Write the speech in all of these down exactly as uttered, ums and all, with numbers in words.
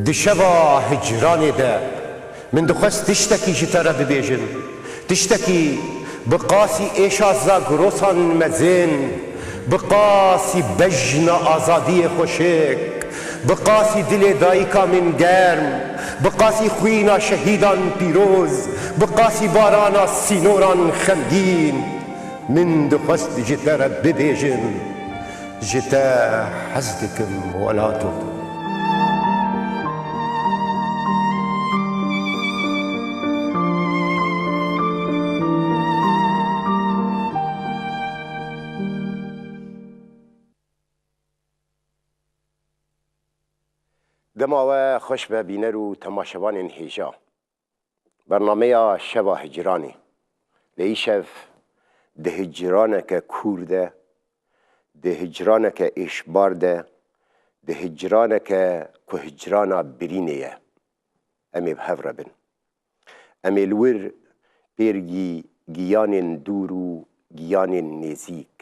Di şeva hicranê de min dixwest tiştekî ji te re bibêjim. Tiştekî bi qasî êşa zagrosan mezin, bi qasî bejna azadiyê xweşik, bi qasî dilê dayika min germ, bi qasî xwîna şehîdan pîroz, bi qasî barana sînoran xemgîn. Min dixwest ji te re bibêjim. Ji te hez dikim welato. Dema we xweş be bîner û temaşevanên hêja. Bernameya Şeva Hicranê. Lê îşev di hicraneke kûr de, di hicraneke êşbar de, di hicraneke ku hicrana birînê ye. Em ê bi hev re bin. Em ê li wir pêrgî giyanên dûr û giyanên nêzîk,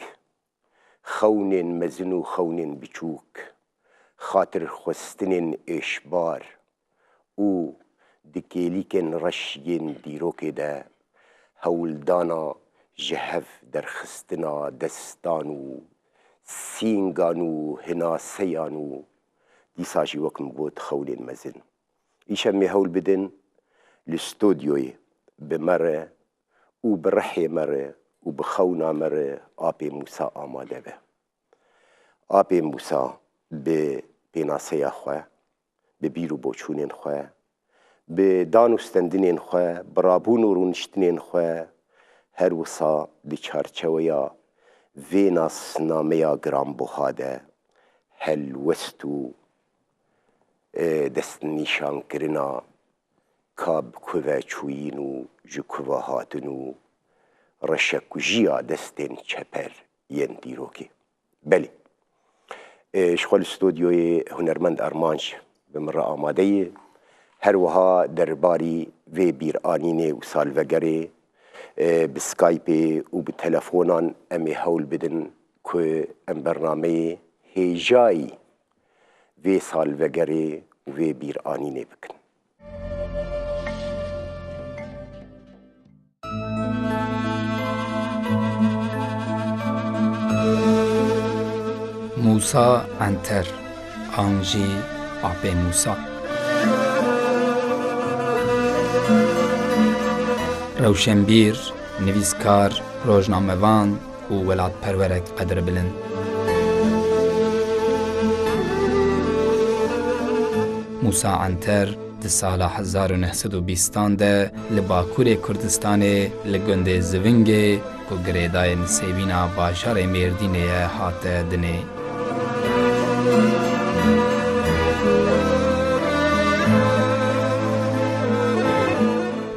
xewnên mezin û xewnên biçûk, xatirxwestinên êşbar û di kêlîkên reş yên dîrokê de hewldana ji hev derxistina destan û sîngan û hinaseyan û dîsa jî wek min got xewnên mezin. Îşev em ê hewl bidin li stûdyoyê bi me re û bi rihê me re û bi xewna me re Apê Mûsa amade be. Apê Mûsa bi pênaseya xwe, bi bîr û boçûnên xwe, bi dan û stendinên xwe, bi rabûn û rûniştinên xwe, her wisa di çarçeweya vê nasnameya giranbuha de helwest û, e, destnîşankirina ka bi ku ve çûyîn û ji ku ve hatin û reşekujiya destên çeper yên dîrokê. Belê. E, ji xwe li stûdyoyê hunermend Armanc bi min re amade ye. Her wiha derbarî vê bîranînê û salvegerê, e, bi Skypeê û bi telefonan em ê hewl bidin ku em bernameyê hêjayî vê salvegerê û vê bîranînê bikin. Mûsa Enter, an jî Apê Mûsa. Rewşenbîr, nivîskar, rojnamevan û welatperwerek qedirbilind. Mûsa Enter di sala hezar û neh sed û bîstan de li Bakurê Kurdistanê li gundê Zivingê ku girêdayên sêvîna bajarê Mêrdînê ye hate dinê.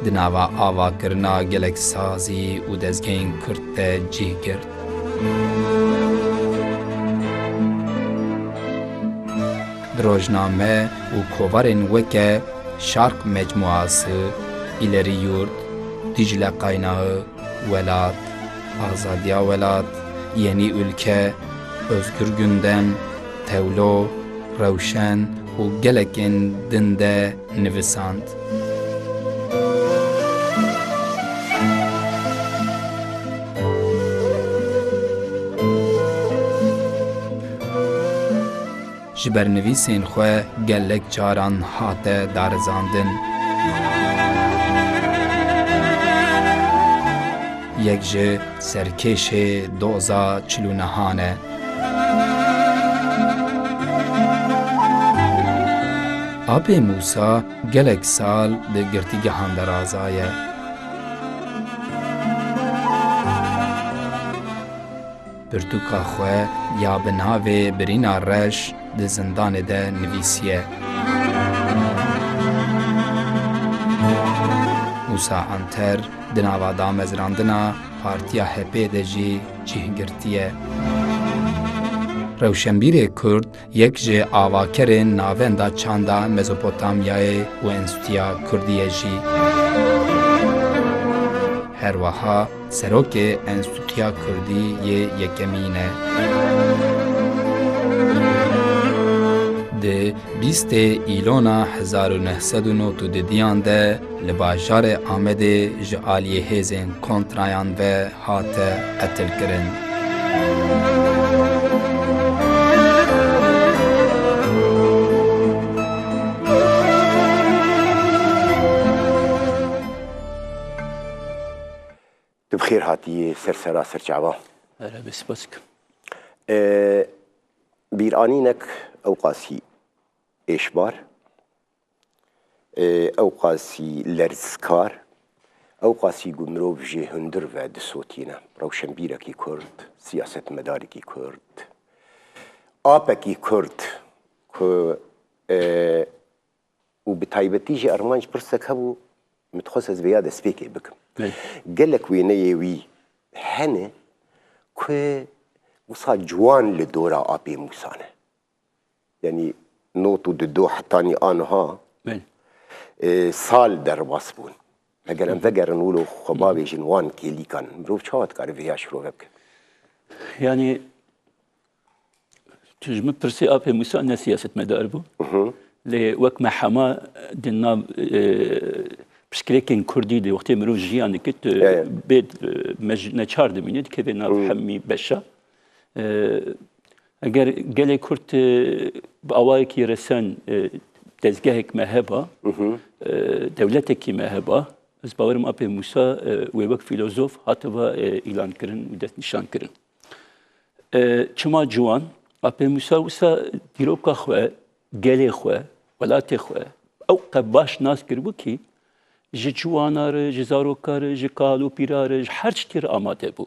Di nava avakirina gelek sazî û dezgehên Kurd de cih girt. Di rojname û kovarên weke Şark Mecmuası, İleri Yurt, Dicle Kaynağı, Welat, Azadiya Welat, Yeni Ülke, Özgür Gündem, Tewlo, Rewşen û gelekên din de nivisand. Ji ber nivîsên xwe gelek caran hate darizandin. Yek ji serkêşê doza çil û nehan e. Apê Mûsa gelek sal di girtîgehan de razaye. Pirtûka xwe ya bi navê Birîna Reş di zindanê de nivîsiye. Mûsa Anter di nava damezrandina Partiya H P de jî cih girtiye. Rewşenbîrê Kurd yek ji avakerên navenda çanda Mezopotamyayê û Enstîtuya Kurdî ye jî. Her wiha serokê Enstîtuya Kurdî yê yekemîn e. Di bîstê Îlona hezar û neh sed û nod û didiyan de li bajarê Amedê ji aliyê hêzên kontrayan ve hate qetilkirin. Tu bi xêr hatiyê ser sera ser çava. Erê, spas dikim. Ee, bîranînek ew qasî êşbar, ee, ew qasî lerzkar, ew qasî ku mirov jê hundir ve disotîne. Rewşenbîrekî Kurd, siyasetmedarekî Kurd, apekî Kurd ku, ee, û bi taybetî jî armanc pirsek hebû, min dixwest ez vêya destpêkê bikim. Belê. Gelek wêneyê wî hene ku wisa ciwan li dora Apê Mûsa ne. Yanî nod û dido hetanî aniha, Belê. e, sal derbas bûn. Eger em vegerin wilo xwe bavêjin wan kêlîkan, mirov çawa dikare vêya şirove bike? Yanî, tu ji min pirsî, Apê Mûsa ne siyasetmedar bû. Lê wek me hema di nav, e, piştgirêkên kurdî de wextê mirov jiyan dike, tu Ya, ya. bê, e, mej-, neçar dimîne, dikeve nav hemî beşa. E, eger gelê Kurd, e, bi awayekî resen, e, dezgehek me heba, e, dewletekî me heba, ez bawerim Apê Mûsa, e, wê wek fîlozof hatiba, e, îlan kirin û destnîşan kirin. E, çima ciwan? Apê Mûsa wisa dîroka xwe, gelê xwe, welatê xwe ew qe baş nas kiribû kî ji ciwana re, ji zaroka re, ji kal û pîra re, ji her tiştî re amade bû.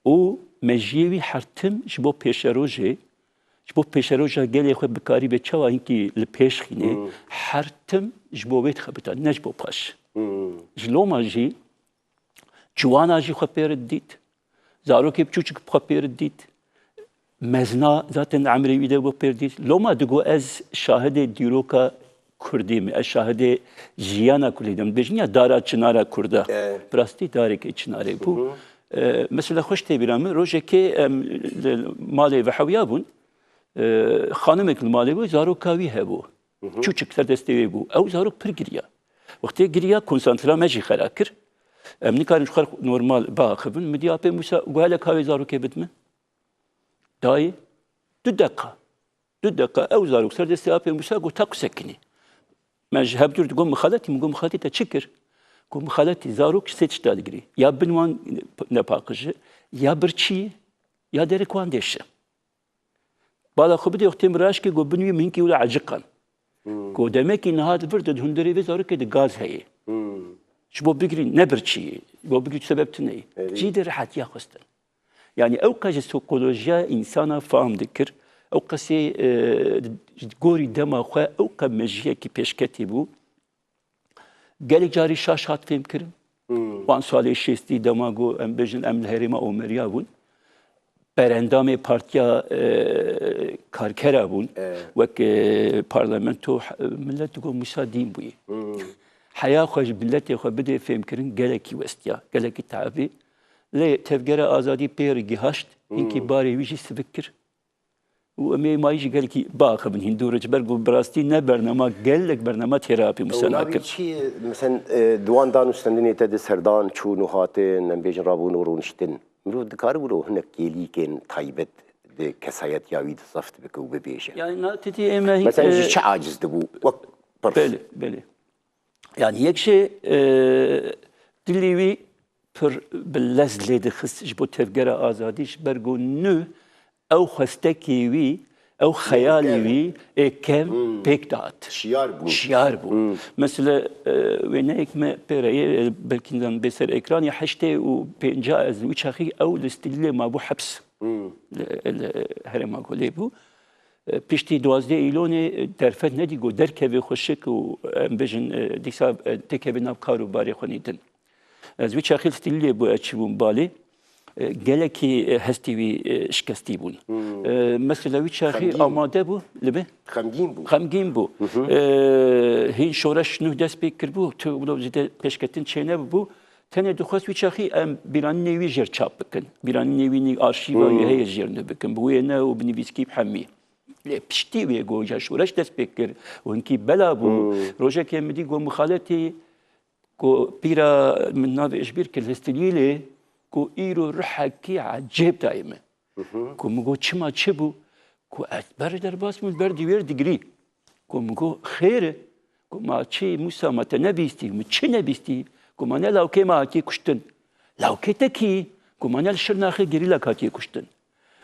Û mejiyê wî her tim ji bo pêşerojê, ji bo pêşeroja gelê xwe bikarîbe çawa hinkî li pêş xînê, her tim ji bo wê dixebita, ne ji bo paş. Ji loma jî ciwana jî xwe pê re didît, zarokê biçûçik bi xwe pê re didît, mezna zaten emrê wî de bû pê re didît. Loma digo ez şahidê dîroka Kurdî me, ez şahidê jiyana Kurdî de me. Dibêjin ya dara çinara Kurda. E. Bi rastî darekê çinarê bû. E, mesela xweş tê bîra min, rojekê em li malê ve hewiya bûn. E, xanimek li malê bû, zaroka wî hebû. Çûçik ser destê wê bû. Ew zarok pir giriya. Wextê giriya, konsantra me jî xera kir. Em nikarin ji xwe normal biaxivin. Min dî Apê Mûsa got, "Hele ka wê zarokê bidime." Dayê, du deqa. Du deqa ew zarok ser destê Apê Mûsa got, "Ta ku sekinî." Me ji hevdûr digot, "Mixaletî." Min got, "Mixaletî te çi kir?" Got, "Mixaletî, zarok ji sê tişta digirî. Ya bin wan nepaqij e, ya birçî ye, ya derek wan dêş e." Bala xwe bidê, wextê min raşkê got, "Bin wî min hinkî wilo eciqan." Got, "Demekî niha di vir de di hundirê vê zarokê de gaz heye. Ji bo bigirî ne birçî ye, ji bo bigirî sebeb tune ye." Cî de rehetiya xwestin. Yanî ew qe ji psîkolojiya însana fam dikir, ew qesê, e, di gorî dema xwe ew qe mejiyekî pêşketî bû. Gelek carî şaş hat fêmkirin. Wan salê şêstî dema ku em bêjin em li herêma Omeriya bûn. Berendamê Partiya, e, Karkera bûn. Wek, e, parlamento, e, millet digot Mûsa dîn bûye. Heya xwe ji miletê xwe bidê fêmkirin gelekî westiya, gelekî teebî. Lê Tevgera Azadî pê re gihaşt, hinkî barê wî jî sivik kir. Û em ê mayî jî gelekî biaxivin hîndûre, ji ber ku bi rastî ne bernama, gelek bernama têra Apê Mûsa nakin. Çi, mesela, e, di wan dan û stendinê te de serdan çûn û hatin, em bêjin rabûn û rûniştin. Mirov dikare wilo hinek kêlîkên taybet di kesayetiya wî de zeft bike û bibêje. Yani, na, titî ême hîn, Mesela ji e, çi aciz dibû? Wek pirs. Belê, belê. Yani yek jê, e, dilê wî pir bi lez lê dixist ji bo Tevgera Azadî, ji ber ku nû ew xwestekê wî, ew xeyalê wî ê kev pêk dihat. Şiyar bû. Şiyar bû. Mesela, e, wêneyek me pê re ye, e, belkî nizanim bê ser ekranê, heştê û pênca ez wî çaxî ew li Stîlîlê mabû heps. Li, li herêma Golê bû. E, piştî duwazdeh Îlonê, e, derfet nedî ku derkeve xweşik û, em bêjin, e, dîsa, e, têkeve nav kar û barê xwe nîtin. Ez wî çaxî li Stîlîlê bû, ez çîbûm balê. E, gelekî, e, hestî wî, e, şikestî bûn. E, mesela wî çaxî Xemgîn. amade bû, li bi? Xemgîn bû. Xemgîn bû. E, hîn şoreş nû dest pê kiribû, tu wilo zêde pêşketin çênebûbû. Tenê dixwest wî çaxî em bîranînê wî jêr çap bikin. Bîranînê wî nî arşîva wî heye jêr nû bikin. Bi wêne û bi nivîskî bi hemî. Lê piştî wê ku ya şoreş dest pê kir û hinkî bela bû, rojekê min dî ku mixaletî ku pîra min navê ji bîr kir, Listîlîlê, ku îro ruhekî ecêb dayê min. Ku min got, çima, çi bû? Ku ez ber derbas bûm, ber dîwêr digrî. Ku min got, xêr e? Ku ma çi Mûsa, ma te nebîstî? Min çi nebîstî? Ku ma ne lawkê me hatiye kuştin. Lawkê te kî? Ku ma ne li Şirnaxê gerîlak hatiye kuştin.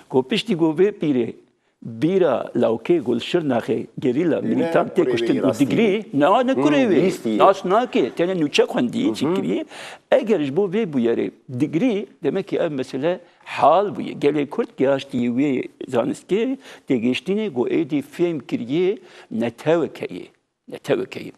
Ku piştî ku vê pîrê bîra lawkê ku li Şirnaxê gerîla, milîtan tê kuştin û digrî, na ne kurê wê, nas nake, tenê nûçe xwendî, çi kirî. Eger ji bo vê bûyerê digrî, demek ki ev mesele hal bûye. Gelê Kurd gihaştî wê zaniskê têgihiştînê ku êdî fêm kiriyê neteweke ye. Neteweke ye.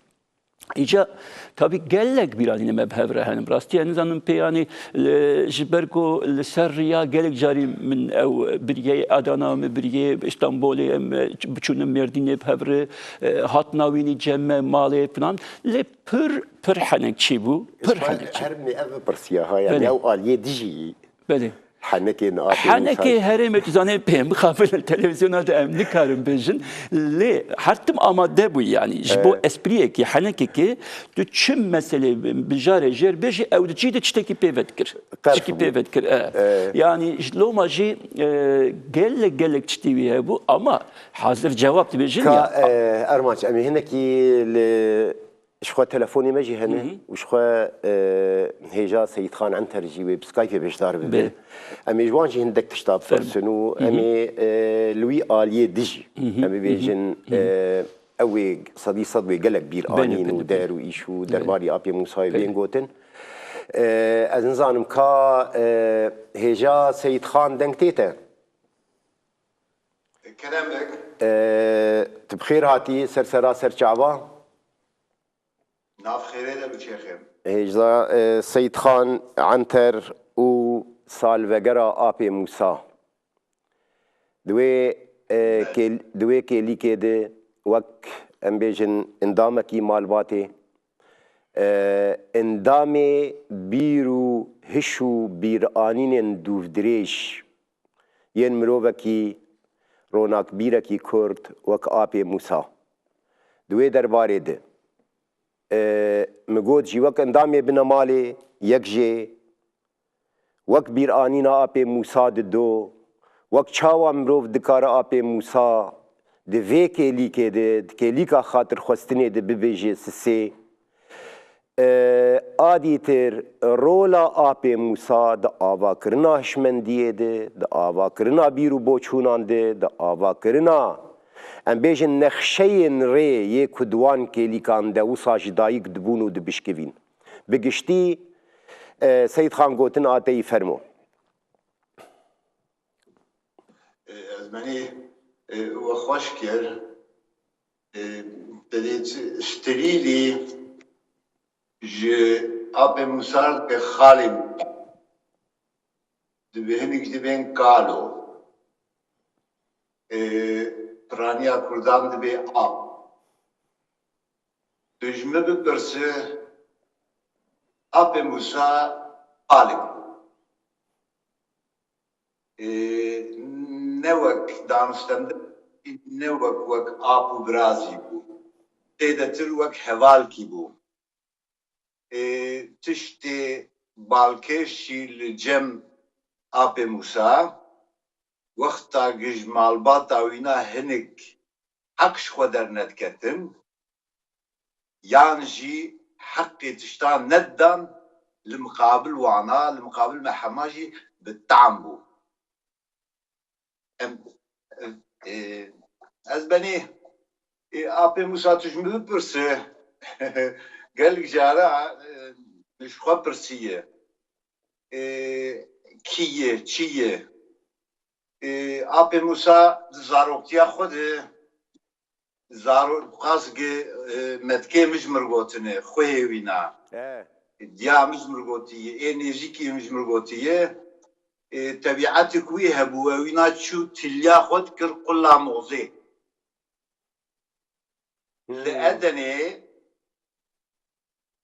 Îca tabî gelek bîranînê me bi hev re hene. Bi rastî ez nizanim pê, yanî, li, ji ber ku li ser riya gelek carî min ew biriyê, Adana min biriyê, Îstanbulê em, e, biçûnim Mêrdînê bi hev re, e, hatina wînî cem me, malê filan. Lê pir, pir henekçî bû, pir henekçî. Her min ev bipirsiya ha, yanî ew aliyê dijî. Belê. Henekê ne apê Henekê herêmê tu zanê pê mixabin televizyona de em nikarin bêjin. Lê her tim amade bû, yanî ji bo espriyekî, henekekê tu çi meselê bijarê jêr bêjî, ew di cî de tiştekî pê vedikir. Tiştekî pê vedikir, e. Yanî ji loma jî, e, gelek, gelek tiştî wî hebû ama hazir cewab dibêjin ya. Ka, e, Armanc, em ê hinekî li Ji xwe telefonê me jî hene û ji xwe, e, hêja Seyîdxan Enter jî wê bi Skypeê beşdar bibe. Em ê ji wan jî hindek tişta bipirsin û em ê, e, li wî aliyê dijî, em ê bêjin, e, ew ê sedî sed wê gelek bîr anîn û der û îş û derbarî Apê Mûsayê bên gotin. E, ez nizanim ka, e, hêja Seyîdxan deng tê te? Kerem bek. E, tu bi xêr hatî ser sera ser çava. Nav xêrê de biçêxê. Hêja, e, Seyîdxan Enter û salvegera Apê Mûsa. Di wê, e, kêl-, di wê kêlîkê de wek, em bêjin, endamekî malbatê, e, endamê bîr û hiş û bîranînên dûvdirêj yên mirovekî ronakbîrekî Kurd wek Apê Mûsa. Di wê derbarê de, e, min got jî wek endamê binemalê yek jê, wek bîranîna Apê Mûsa dido, wek çawa mirov dikare Apê Mûsa di vê kêlîkê de, di kêlîka xatirxwestinê de bibêje sisê, E, a dîtir rola Apê Mûsa di avakirina hişmendiyê de, di avakirina bîr û boçûnan de, di avakirina, em bêjin, nexşeyên rê yê ku di wan kêlîkan de wisa ji dayik dibûn û dibişkivîn. Bi giştî, e, Seyîdxan gotin, a teyî fermo. E, ez benî, e, we xweş kir. E, te dît strîlî ji Apê Mûsa re dibê xalê bû. Dibê hinek jî dibên kalo. E, piraniya Kurdan dibê ap. Tu ji min bipirse, Apê Mûsa alik bû. Ê, ne wek danûstende, ne wek, wek ap û birazî bû. Zêdetir wek hevalkî bû. Ê, tiştê balkêş jî li cem Apê Mûsa, wexta ku ji malbata wîna hinek heq ji xwe dernediketin, yan jî heqê tiştan nedidan, li miqabil wana, li miqabil me hema jî bi tam bû. Em, e, ez benî, e, Apê Mûsa, tu ji min bipirse, gelek cara, e, ji xwe pirsiye. E, kî ye, çi ye? E, Apê Mûsa di zaroktiya xwe de, zaro-, qas ge, e, metkê min ji min gotine, xwehê wîna. E. Diya min ji min gotiye, ê nêzîkî min ji min gotiye. E, tebîetik wî hebû, ew wîna çû tilya xwe dikir qula mozê. Hmm. Li Edenê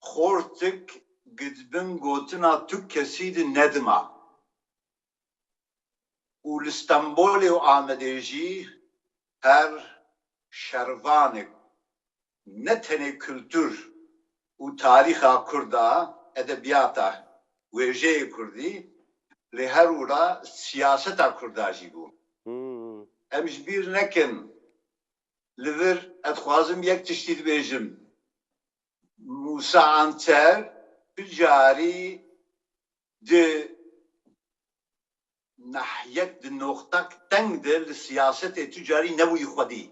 xortik gidbin gotina tu kesî di nedima. Û li Stenbolê û Amedê jî her şervanek ne tenê kultur û tarîxa Kurda, edebiyata, wêjeyê Kurdî, lê her wira siyaseta Kurda jî bû. Hmm. Em ji bîr nekin, li vir ez dixwazim yek tiştî dibêjim. Musa Anter tu carî di nahiyek, di noxtak teng de li siyasetê tu carî nebûyî xwedî.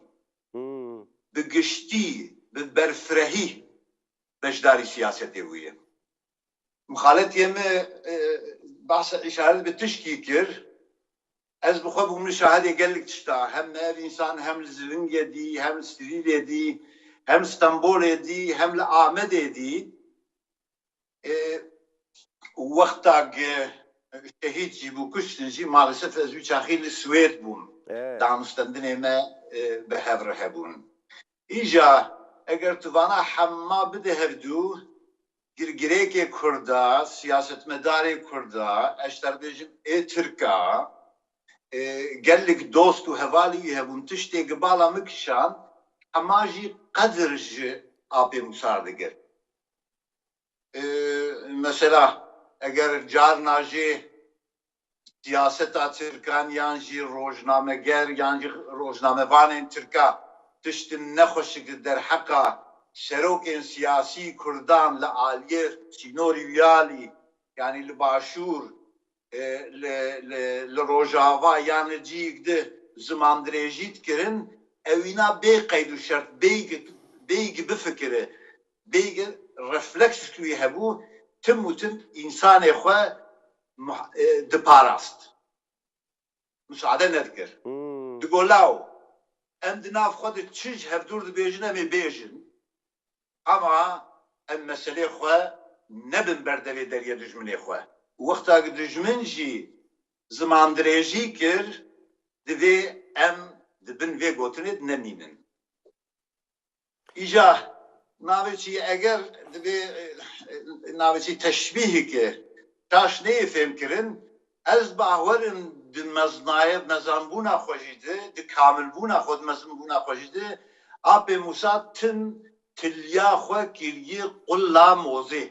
Hmm. Bi giştî, bi berfirehî beşdarî siyasetê bûye. Mixaletiyê me, e, behsa îşaret bi tişkî kir. Ez bi xwe bûm şahidê gelek tişta. Hem me ev însan, hem li Zivingê dî, hem li Sirîrê dî, hem li Stenbolê dî, hem li Amedê dî. E, wexta ge şehîd jî bû, kuştin jî, maalesef ez wî çaxî li Swêd bûm. Evet. Danûstendinê me, e, bi hev re hebûn. Îja eger tu vana hema bide hevdû, girgirêkê Kurda, siyasetmedarê Kurda, ez dibêjim ê Tirka, e, gelek dost û hevalî wî hebûn, tiştê gi bala min kişand, hema jî qedir ji Apê Musa re digir. E, mesela eger carna jê siyaseta Tirkan yan jî rojnameger yan jî rojnamevanên Tirka tiştin nexweşik li derheqa serokên siyasî Kurdan li aliyê sînorî wiyalî, yanî li Başûr, e, li, li, li Rojava yan li cihîk di zimandirêjî dikirin, ewîna bê qeyd û şert, bêyî, bêyî bifikire, bêyî refleksk wî hebû, tim û tim însanê xwe muh-, e, diparast. Musade nedikir. Hmm. Digo law, em di nav xwe de çi ji hevdûr dibêjin, em ê bêjin. Ama em meselê xwe nebin ber devê deriyê dijminê xwe. Wexta ki dijmin jî zimandirêjî kir, divê em di bin vê gotinê de nemînin. Îja navê çî, eger divê, e, navê çî teşbîheke şaş neyê fêmkirin, ez bawer im di meznaye, mezanbûna xwe jî de, di kamilbûna xwe, di mezinbûna xwe jî de, Apê Musa tim tiliya xwe kiriye qulla mozê.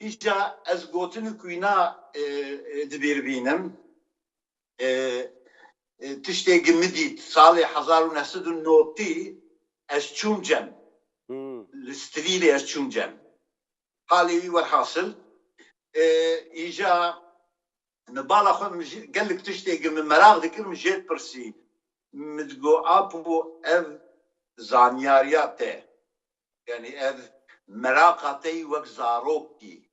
Îca ez gotinik wîna, e, e, di bîr bînim. E, e, tiştê gi min dît, salê hezar û neh sed û notî ez çûm cem. Hmm. Li Stilîlê ez çûm cem. Halê wî werhasil, e, îca min bala xwe, min jî gelek tiştê gi min meraq dikir, min jê dipirsî. Min digo, Apo, ev zanyariya te, yanî ev meraqa te yî wek zarokî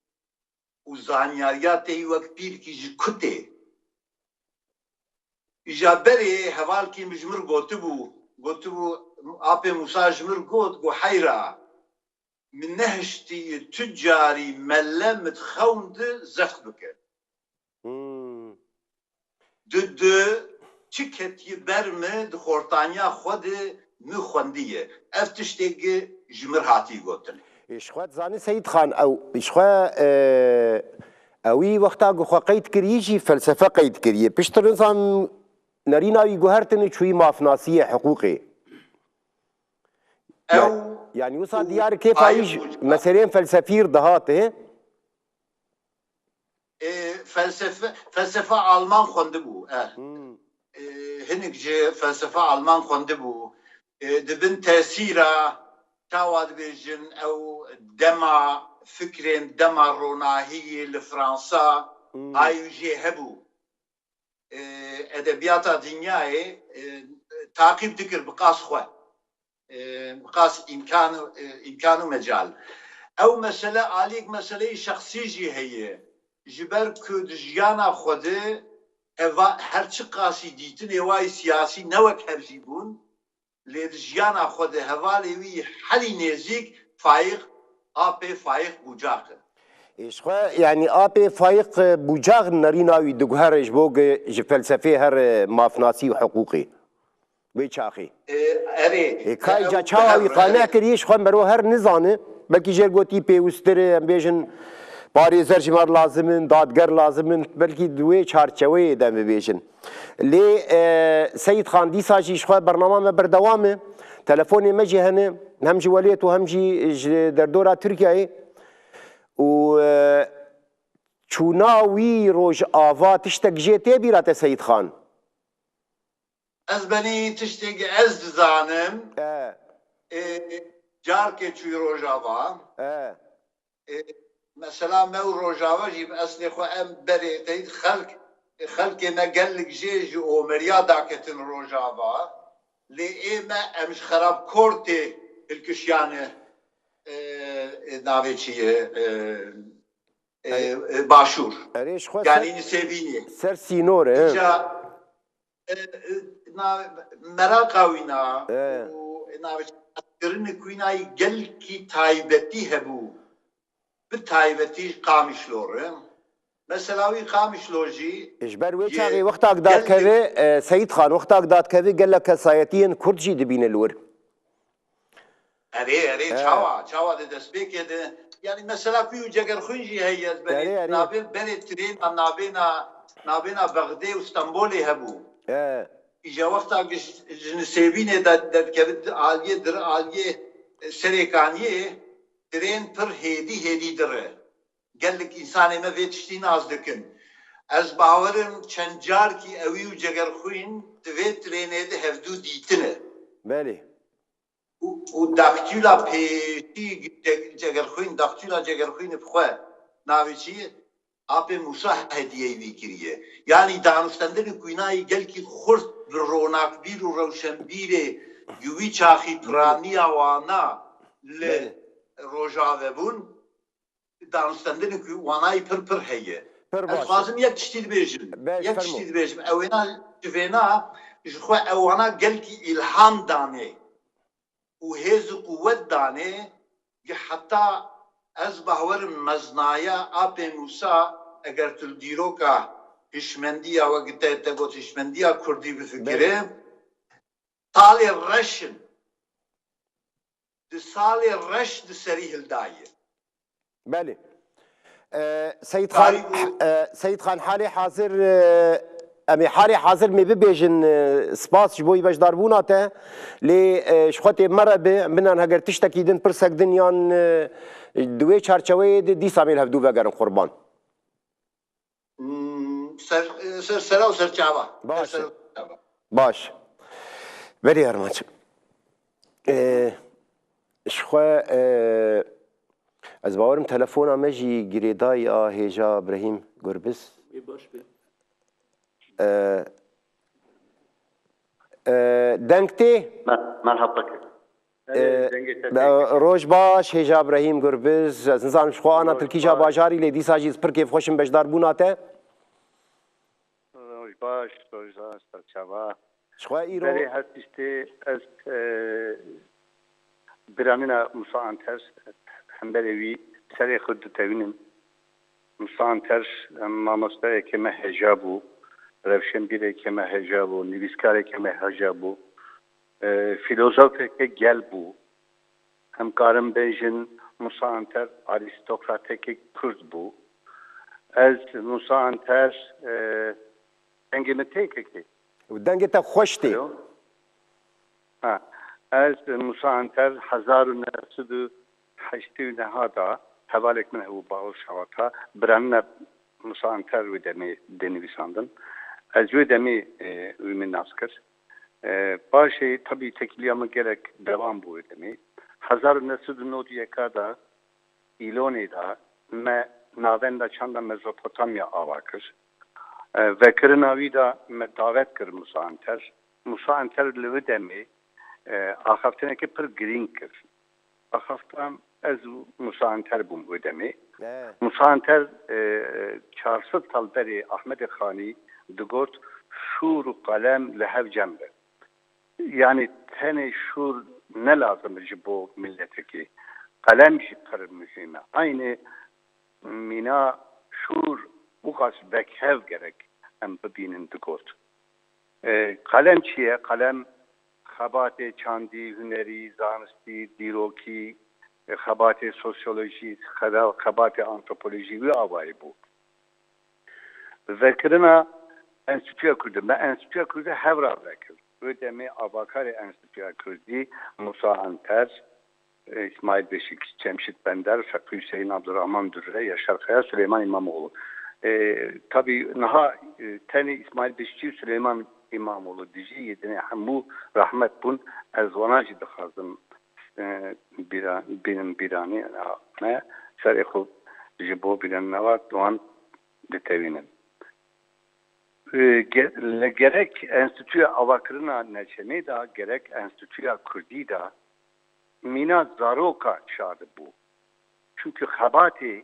û zanyariya te yî wek pîrkî ji ku tê? Îja berê hevalkî min ji min re gotibû, gotibû, Apê Musa ji min re got, got, heyra, min nehiştiye tu carî mele min di xewn di zext bike. Hmm. Di di çi ketiye ber min di xortaniya xwe de min xwendiye. Ev tiştê gi ji min hatî gotin. Ê, ji xwe dizanî Seyîd Xan, ew, ji xwe, e, ewî wexta ku xwe qeyd kirî jî felsefe qeyd kiriye. Piştre nizan nerîna wî guhertin û çûyî mafnasiyê, hiqûqê. Ew Ya-, yanî wisa û diyar kêfa wî ji meseleyên felsefî re dihate. E, felsefe, felsefa Alman xwendibû, e. Hmm. E, hinek ji felsefa Alman xwendibû. E, di bin tesîra, çawa dibêjin, ew dema fikrên, dema ronahiyê li Fransa, hmm, ay jê hebû. E, edebiyata dinyayê, e, taqîb dikir bi qas xwe. E, bi qas îmkan, e, îmkan û mecal. Ew mesele, aliyek meseleyê şexsî jî heye. Ji ber ku di jiyana xwe de heva-, her çi qasî dîtinê wayî siyasî ne wek hev jî bûn, lê di jiyana xwe de hevalê wî herî nêzîk Faîq, Apê Faîq Bûcaq e. Ê, ji xwe, yanî Apê Faîq, e, Bûcaq nerîna wî diguhere ji bo ge-, ji felsefê her, e, mafnasî û hiqûqê. Wê çaxê. E, erê, Ê, kay ew ca çawa wî qane kirî, ji xwe mero her nizane, belkî jêr gotî pêwîstir e, em bêjin, Parêzer ji me re lazim in, dadger lazim in, belkî di wê çarçeweyê de em bibêjin. Lê, e, Seyîd Xan, dîsa jî ji xwe bernama me berdewam e. Telefonê me jî hene, hem ji welêt û hem jî ji derdora Tirkiyeyê. Û, e, çûna wî Rojava tiştek jê tê bîra te, Seyîd Xan? Ez benî tiştê ez dizanim. E. E, carkê çûyî Rojava. E. E, mesela me û Rojava jî bi eslê xwe em berê teyîd xelk, e, xelkê me gelek jê ji Omeriya daketin Rojava. Lê ê me em ji Xerabkortê hilkişiyane, e, e, navê çi ye? E, e, e, Başûr. Erê, ji xwe Yanî ser, Nisêbînê. Ser sînor e. Îca, e, e, na, meraqa wîna E. û navê kirinê wîna yî gelkî taybetî hebû. Bi taybetî Qamişlo re. Mesela wî Qamişlo jî Ji ber wê yê çaxê wextak gelkî datkeve, e, Seyîd Xan, wextak datkeve gelek kesayetiyên Kurd jî dibîne li wir. Erê, erê, He. çawa, çawa di destpêkê de. Yanî mesela ku û Cegerxwîn jî heye, ez berê Erê, erê. navê berê trêna, navêna, navêna Bexdê û Stenbolê hebû. He. Îja wexta ji, ji Nisêbînê de derdikevit aliyê, dir aliyê, e, Serêkaniyê, trên pir hêdî, hêdî dire. Gelek însanê me vê tiştî nas dikin. Ez bawer im çend carkî ewî û Cegerxwîn di vê trênê de hevdû dîtine. Belê. Û, û daktîla pêşî Ce-, Cegerxwîn, daktîla Cegerxwîn bi xwe navê çi ye? Apê Mûsa hediyeyê wî kiriye. Yanî danûstendinê kûynayî gelkî xurt bi ronakbîr û rewşenbîrê ji wî çaxî piraniya wana li Belê. Rojave bûn, danûstendinê ku wanayî pir pir heye. Pir Ez baş. dixwazim yek tiştî dibêjim. Beş, Yek fermo. tiştî dibêjim. Ewêna ji vêna ji xwe ewana gelkî îlham danê û hêz û quwet danê ki heta ez bawerim meznaya Apê Mûsa eger tu li dîroka hişmendiya wek te, te got hişmendiya Kurdî bifikire, Belê. salê reş in. Di salê reş di serî hildaye. Belê. E, Seyîd Xan, Tarî bû. e, Seyîd Xan, halê hazir, e, em ê halê hazir mê bibêjin, e, spas ji bo beşdarbûna te. Lê, e, ji xwe tê me re bi, binan heger tiştekî din, pirsek din yan, e, di wê çarçeweyê de dîsa mê li hevdû vegerin qurban. Hmm, ser, ser sera û ser çava. Baş Ser e. sera û ser çava. Baş. Berê Armanc. Ee, ji xwe, ee, ez bawerim telefona me jî girêdayî a hêja Brehîm Gurbiz. Ê baş be. Ee, ee, deng tê? Mer-, merhaba. Ee, Dengê te e, pêk. Roj baş, hêja Brehîm Gurbiz. Ez nizanim ji xwe ana Roj tu li kîja baş. bajarî, lê dîsa jî ez pir kêfxweş im beşdarbûna te. Roj baş, roj baş, serçava. Ji xwe îro Berê her tiştê ez, e, biranîna Musa Anter, hemberê wî serê xwe ditewînim. Musa Anter, em, mamosteyeke me heja bû, rewşenbîreke me heja bû, nivîskarekê me heja bû, e, fîlozofeke gel bû. Em karin bêjin Musa Anter arîstokrateke Kurd bû. Ez Musa Anter, e, dengê min têkekê. Û dengê te xweş tê. Alo? Ha. Ez Musa Anter hezar û neh sed û heştê û neh da hevalek min hebû Bawir Şawata, biranîna Musa Anter wê demê dinivîsandin. Ez wê demê, e, wî min nas kir. E, paşê tabî têkiliya min gelek dewam bû wê demê. Hezar û neh sed û nod û yeka da Îlonê de me navenda çanda Mezopotamya ava kir. E, vekirina wî de me davet kir Musa Anter. Musa Anter li wê demê, e, axaftineke pir girîng kir. Axaftan ez û Musa Anter bûm wê demê. E. Musa Anter, e, çar sed sal berê Ahmedê Xanî digot, şûr û qelem li hev cem be. Yanî tenê şûr ne lazim e ji bo miletekê. Qelem jî pir muhîm e. Aynî mîna şûr û qas wekhev gerek em bibînin digot. E, qelem çi ye? Qelem xebatê çandî, hunerî, zanistî, dîrokî, e, xebatê sosyolojî, xeba-, xebatê antropolojî wî avayî bû. Vekirina Enstîtuya Kurdî, me Enstîtuya Kurdî hev ra vekir. Wê demê avakarê Enstîtuya Kurdî Musa Anter, e, Îsmaîl Beşîkçî, Cemşît Bender, Feqî Hüseyin, Abdurrahman Dürre, Yaşar Kaya, Süleyman İmamoğlu. E, tabî niha, e, tenê Îsmaîl Beşîkçî û Süleyman İmamoğlu dijî, yê dinê hemû rehmet bûn. Ez wana jî dixwazim, e, bîra-, bînin bîranî me, serê xwe ji bo bîranîna wan ditewînin. E, ge-, li gerek Enstîtuya Avakirina Neçemê de, gerek Enstîtuya Kurdî de mîna zaroka şa dibû. Çimkî xebatê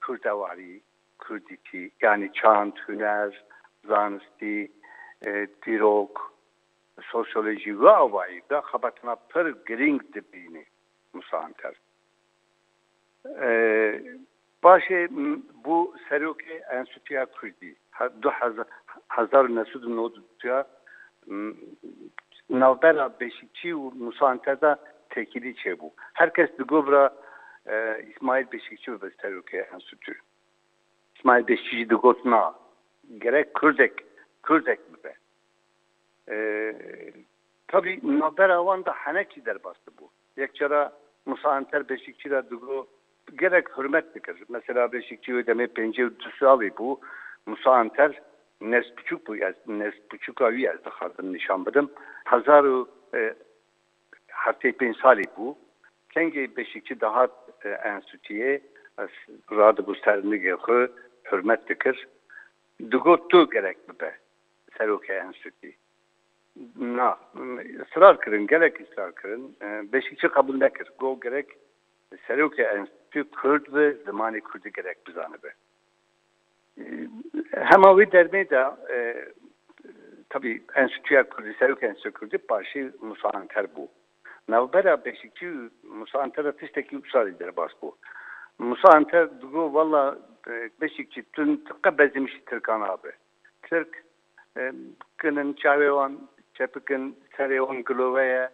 kurdewarî, kurdîtî, yanî çand, huner, zanistî, e, dîrok, sosyolojî ve avayî de xebatina pir girîng dibînî Musa Anter. E, paşê, m, bû serokê Enstîtuya Kurdî. He-, du hezar, hezar û neh sed û nod û du ya, m, navbera Beşîkçî û Musa Anter de têkilî çêbû. Her kes digot bira, e, Îsmaîl Beşîkçî bibe serokê Enstîtu. Îsmaîl Beşîkçî jî digot na, gerek Kurdek, Kurdek bibe. E, tabî navbera wan de henekî derbas dibû. Yek cara Musa Anter Beşîkçî re digot, gelek hurmet dikir. Mesela Beşîkçî wê demê pêncî û du salî bû. Musa Anter nesbiçûk bû, ez, nesbiçûka wî ez dixwazim nîşan bidim. Hezar û, e, heftê pênc salî bû. Kengê Beşîkçî dihat, e, Enstîtuyê, ez radibû ser nigê xwe, hurmet dikir. Digot, tu gerek bibe serokê Enstîtuyê. Na, israr kirin, gelek israr kirin. E, Beşîkçî qebûl nekir. Got, gerek serokê Enstîtû Kurd be, zimanê Kurdî gerek bizanibe. E, hema wê dermê de, e, tabî Enstîtuya Kurdî, serokê Enstîtuya Kurdî paşê Musa Anter bû. Navbera Beşîkçî û Musa Anter de tiştekî wisa jî derbas bû. Musa Anter digot, walla, e, Beşîkçî, tu, tu qe bezimîşî Tirkan abe. Tirk, e, kinin çavê wan çepik in, serê wan gilove ye,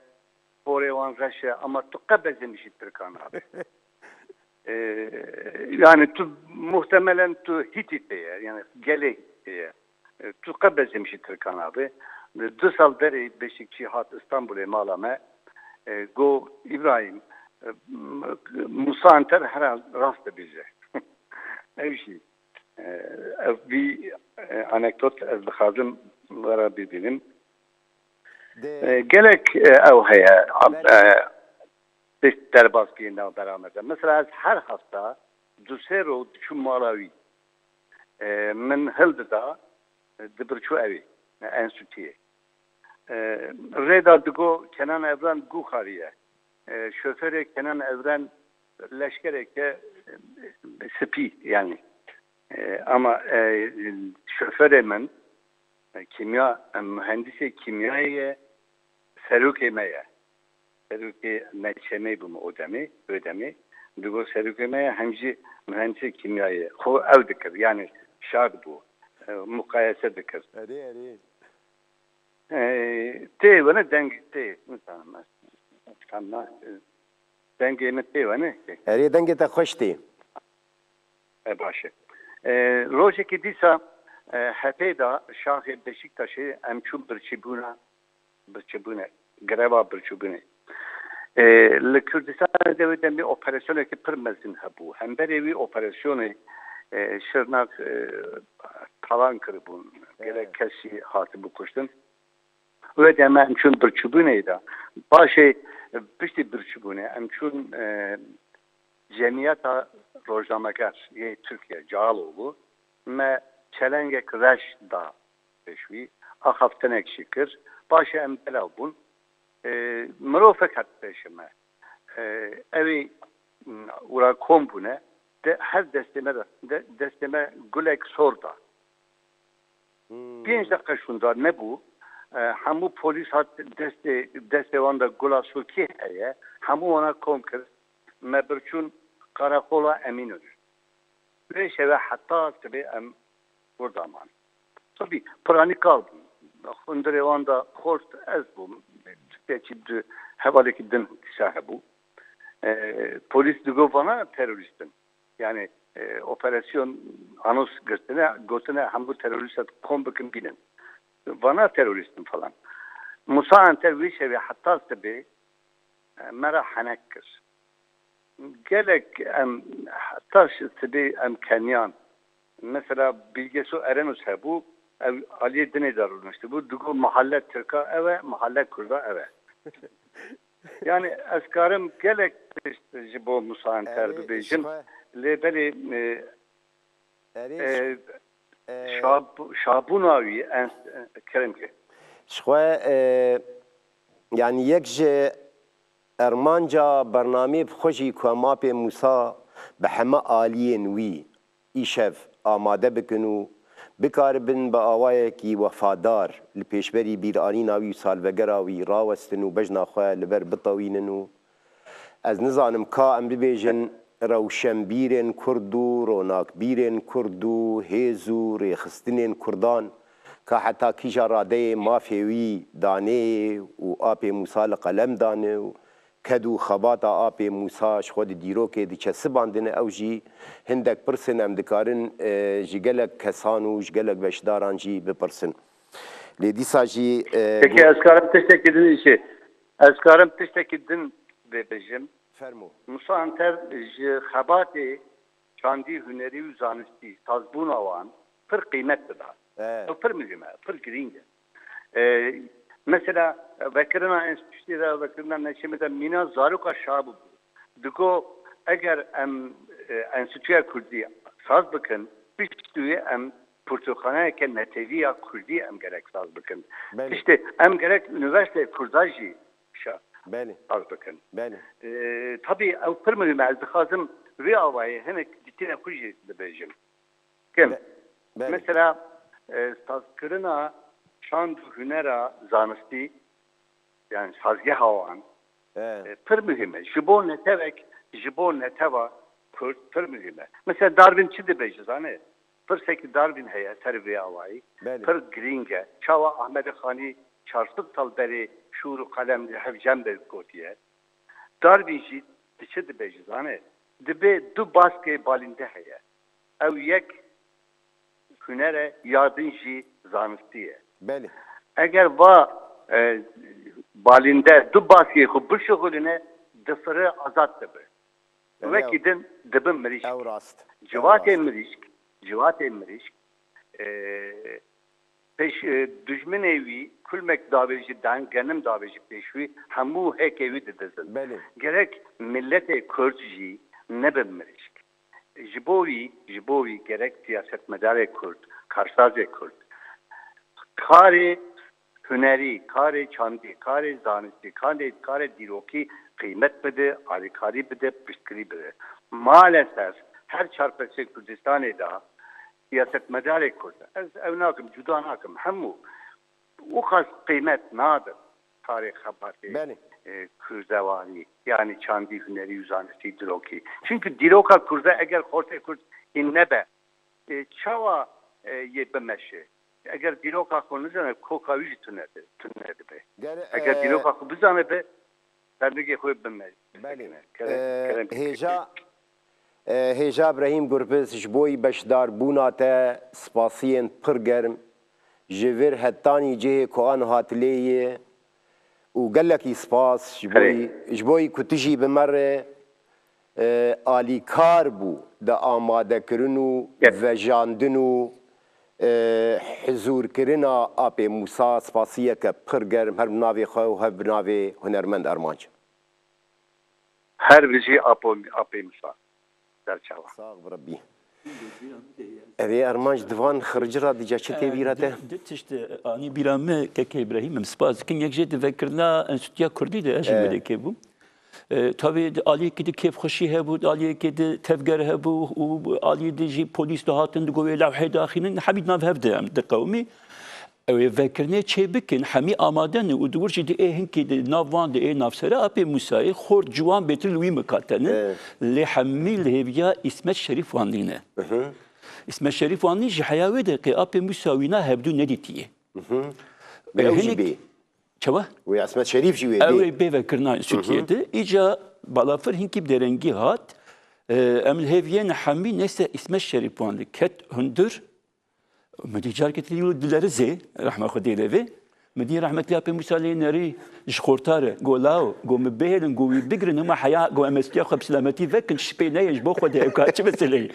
porê wan reş e, ama tu qe bezimîşî Tirkan abe. E, yani tu muhtemelen tu Hîtîtê ye, yani gelê Hîtîtê ye. E, tu qe bezimîşî Tirkan abe. Du sal berê Beşîkçî hat Îstanbulê mala me. E, go, Îbrahîm, e, m-, Musa Anter herhal rast dibêje. Ew jî, e, ev vî, e, anekdot ez dixwazim we re bibînim. Dê. E, gelek, e, ew heye, ab-, Belê. E, tişt derbas bîye navbera me de. Mesela ez her hefta du sê roj diçûm mala wî. E, min hildida, e, dibirçû ew ê, e, enstîtuyê. E, rê de digo Kenan Evren gû xariye. E, şoförê Kenan Evren leşkereke, e, spî, yani. E, ama, e, şoförê min, e, kîmya, e, mühendisê kîmyayê ye, serokê me ye. Serokê neçemê bû min o demê, wê demê. Digo serokê me ye, hem jî mühendisê kîmyayê ye. Xwe ew dikir, yani şa dibû, e, muqayese dikir. Erê, erê. E, tê wene deng tê, nizanim ez. Tam na, e, dengê min tê wene. Erê, dengê te xweş tê. E, baş e. E, rojekê dîsa, e, hepê de şaxê Beşiktaşê em çûn birçîbûna, birçîbûne, greva birçîbûnê. E, li Kurdistanê de wê demê operasyonekî pir mezin hebû. Hemberê wî operasyonê, e, Şirnak, e, talan kiribûn. Gelek kes jî hatibû kuştin. Wê demê em çûn birçîbûnê de. Paşê, piştî birçîbûnê, em çûn, e, Cemiyeta Rojnameger yê Tirkiye, Cağaloğlu, me çelengek reş da pêş wî, axaftinek jî kir. Paşê em belav bûn. E, mirovek hat pêşê me. E, ew ê, m, û ra kom bûne, de, her destê me de, de, destê me gulek sor da. Hmm. Pênc deqe şûnda nebû. E, hemû polîs hat destê, destê wan de gula sûrkî heye. Hemû wana kom kir. Me birçûn qaraxola Emînönü. Vê şeve heta sibê em burada man. Tabî, piranî kal bûn. Hundirê wan de xort ez bûm. Tiştekî di, hevalekî din kişa hebû. E, polîs digo vana terorîst in. Yani e, operasyon anons girtine, gotine hemû terorîsta kom bikin bînin. Vana terorîst in falan. Musa Anter wî şevê heta sibê e, me re henek kir. Gelek em heta sibê em keniyan. Mesela Bilgeso Erenos hebû, ew aliyê dinê de rûniştibû, digo mahalle Tirka ew e, mahalle Kurda ew e. Yani ez karim gelek tişt ji bo Musa Anter bibêjim. Lê belê e, Erê, e, e, şab, şabûna wî en, kerem ke. Ji xwe, e, yani yek ji ermanca bernameyê bi xwe jî ku em apê Mûsa bi heme aliyên wî îşev amade bikin û bikaribin bi awayekî wefadar li pêşberî bîranîna wî û salvegera wî rawestin û bejna xwe li ber bitewînin û ez nizanim ka em bibêjin rewşenbîrên Kurd û ronakbîrên Kurd û hêz û rêxistinên Kurdan ka heta kîja radeyê mafê wî danê û apê Mûsa li qelem dane û ked û xebata apê Mûsa ji xwe di dîrokê diçesibandine, ew jî hindek pirsên em dikarin, e, ji gelek kesan û ji gelek beşdaran jî bipirsin. Lê dîsa jî, e, Peki bu ez karim tiştekî din îşê. Ez karim tiştekî din bibêjim. Fermo. Musa Anter ji xebatê çandî, hunerî û zanistî, sazbûna wan pir qîmet dida. E. Ew pir muhîm e, pir girîng e. E, mesela vekirina enstitûyê de, vekirina neçîmê de mîna zaroka şa bû. Digo eger em e, enstitûya kurdî saz bikin, piştî wê em pirtûkxaneyeke netewî ya kurdî em gerek saz bikin. Belê. Piştî em gerek unîversîteyê kurda jî şa-, Belê. saz bikin. Belê. E, tabî ew pir muhîm e. Ez dixwazim vê awayê hinek dîtîna xwe jî bibêjim. Kim? Be-, belê. Mesela e, sazkirina çand û hunera zanistî, yani sazgeha wan, E. e, pir muhîm e. Ji bo netewek, ji bo netewa Kurd pir muhîm e. Mesela Darwin çi dibêje, zanê? Pirsekî Darwin heye ser vê awayî. Belê. Pir girîng e. Çawa Ahmedê Xanî çar sed sal berê şûr û qelem li hev cem be gotiye. Darwin jî di çi dibêje, zanê? Dibê du baskê balînde heye. Ew yek huner e, ya din jî zanistî ye. Belê. Eger va, e, balînde du baskê xwe bişuxulîne, difire azad dibe. Belê, Wekî ew, din dibe mirîşk. ew rast. Ew Civatê rast. mirîşk, civatê mirîşk, e, pêş, e, dijminê wî kulmek davêjî, dan genim davêjî pêş wî, hemû hêkê wî didizin. Belê. Gerek miletê Kurd jî nebe mirîşk. Ji bo wî, ji bo wî gerek siyasetmedarê Kurd, karsazê Kurd, karê hunerî, karê çandî, karê zanistî, karê, karê dîrokî qîmet bide, alîkarî bide, piştgirî bide. Maalesef her çarpesê Kurdistanê de siyasetmedarê Kurd, ez ew nakim, cuda nakim, hemû û qas qîmet nadin karê xebatê, Belê. e, kurdewarî, yani çandî, hunerî û zanistî, dîrokî. Çimkî dîroka Kurda eger xortê Kurd hîn nebe, e, çawa, e, yê bimeşe? Eger dîroka xwe nizane, koka wî jî tune di-, tune dibe. Ger, Eger e, dîroka xwe bizane be, dernegê xwe bime-, Belê. bikine. Kerem, E, kerem hêja, e, hêja Brahîm Gurbis ji bo yî beşdarbûna te spasiyên pir germ. Ji vir hetanî cihê ku an hatilê yê û gelekî spas ji bo Erê. yî, ji bo yî ku tu jî bi me re, e, alîkar bû di amadekirin û Yep. vejandin û, e, hizûrkirina Apê Mûsa. Spasiyeke pir germ her bi navê xwe û hev bi navê hunermend Armanc. Her bijî Apo-, Apê Mûsa. Serçava. Sax bi Rebbî. Evê Armanc di van xirci ra dîca çi tê bîra te? Di, di tişt, e, anî bîra me, kekê Îbrahîm, em spas dikin. Yek jê di vekirina Enstitûya Kurdî de ez jî E. mêrekê bûm. E, tabii di aliyekî di kêfxweşî hebû, di aliyekî di tevger hebû û aliyê di jî polîs dihatin, digo wê lewhê daxînin, hemî di nav hev de em diqewimî. Ew ê vekirinê çê bikin, hemî amade ne û di wir jî di ê hinkê di nav wan di ê navsere Apê Mûsayê xort ciwan bêtir li wî mikate ne. Evet. Lê hemî li hêviya Îsmet Şerîf wan nîne. Hı hı. Îsmet Şerîf wan nî ji heya wê de qê Apê Mûsa wîna hevdû nedîtiye. Hı hı. Ew jî hinek bê. Çawa? Wê Esmet Şerîf jî wê Ew bê. ê bê vekirina Enstîtuyê Hı hı. de. Îca balafir hinkî bi derengî hat. E, em li hêviyên hemî neyse îsmet şerîf wan li ket hundir. Min dî carkê tê dilerizê, rehma Xwedê lê vê. Min dî rehmetliya pê Mûsa lê nerî ji xorta re, go law, go min bihêlin, go wî bigirin, hema heya, go em estiya xwe bi silametî vekin, şipê neyê ji bo Xwedê, ew ka çi meseleyê?